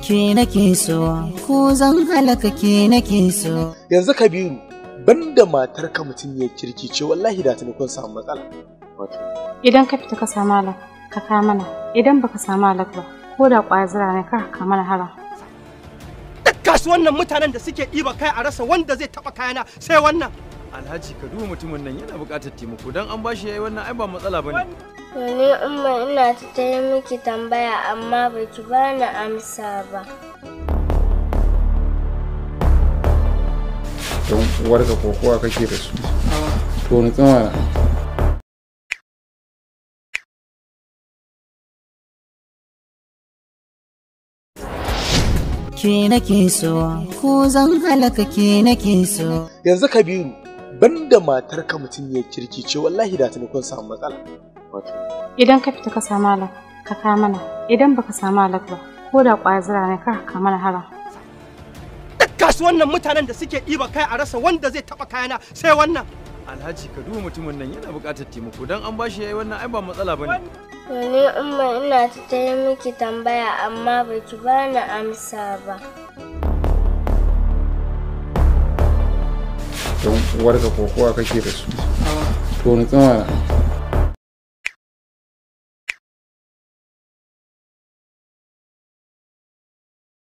Ke nake so, ko zan halaka ke nake so. Yanzu Kabiru, banda matarka mutum ya kirki ce, wallahi da tuni kun samu matsala. Idan ka fita ka samu alak, ka ka mana. Idan baka samu alak ba, ko da ƙwaya zira ne, kar ka mana haram. Duk kasuwan nan mutanen da suke ɗiba kai a rasa wanda zai taɓa kayana sai wannan. Alhaji, ka duba mutumin nan, yana buƙatar taimako. Dan an bashi yayi wannan ai ba matsala bane. Ni Umma, ina ta yi miki tambaya amma baki bani amsa ba. Don uwarka, kokowa kake da su? To ni tsama. Ke nake so, ko zan halaka ke nake so. Yanzu Kabiru, banda matarka mutum ya kirki ce, wallahi da tuni kun samu matsala. Idan ka fita ka samu alak, ka ka mana. Idan baka samu alak ba, ko da ƙwaya zira ne, kar ka mana haram. Duk kasuwan nan mutanen da suke ɗiba kai a rasa wanda zai taɓa kayana sai wannan. Alhaji, ka duba mutumin nan, yana buƙatar taimako. Dan an bashi yayi wannan ai ba matsala bane. Ni Umma, ina ta yi miki tambaya amma baki bani amsa ba. Don uwarka, kokowa kake da su? To ni tsama.